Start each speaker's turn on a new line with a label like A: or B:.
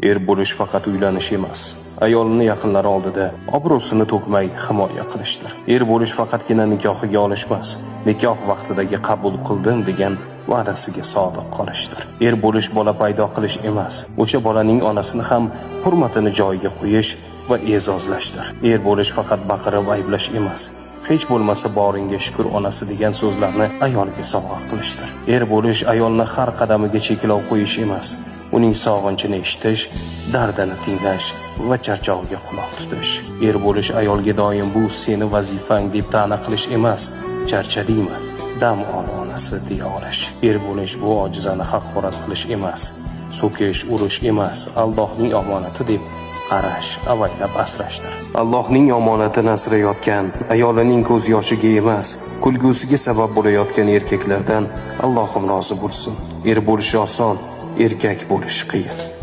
A: Er bo'lish faqat uylanish emas, ayolini yaqinlari oldida obro'sini to'kmay himoya qilishdir. Er bo'lish faqatgina nikohiga olish emas, nikoh vaqtidagi qabul qildim degan va'dasiga sodiq qolishdir. Er bo'lish bola paydo qilish emas, o'sha bolaning onasini ham hurmatini joyiga qo'yish va e'zozlashdir. Er bo'lish faqat baqirib ayblash emas, hech bo'lmasa boringga shukur onasi degan so'zlarni ayoliga sovg'a qilishdir. Er bo'lish ayolni har qadamiga cheklov qo'yish emas, uning sog'inchini eshitish, dardini tinglash va charchog'iga quloq tutish. Er bo'lish ayolga doim bu seni vazifang deb ta'na qilish emas, charchadingmi, dam ol onasi deya olish. Er bo'lish bu ojizani haqorat qilish emas, so'kish, urish emas, Allohning omonati deb qarash, avaylab asrashdir. Allohning omonatini asrayotgan, ayolining ko'z yoshiga emas, kulgusiga sabab bo'layotgan erkaklardan Allohim rozi bo'lsin. Er bo'lish oson, erkak bo'lish qiyin.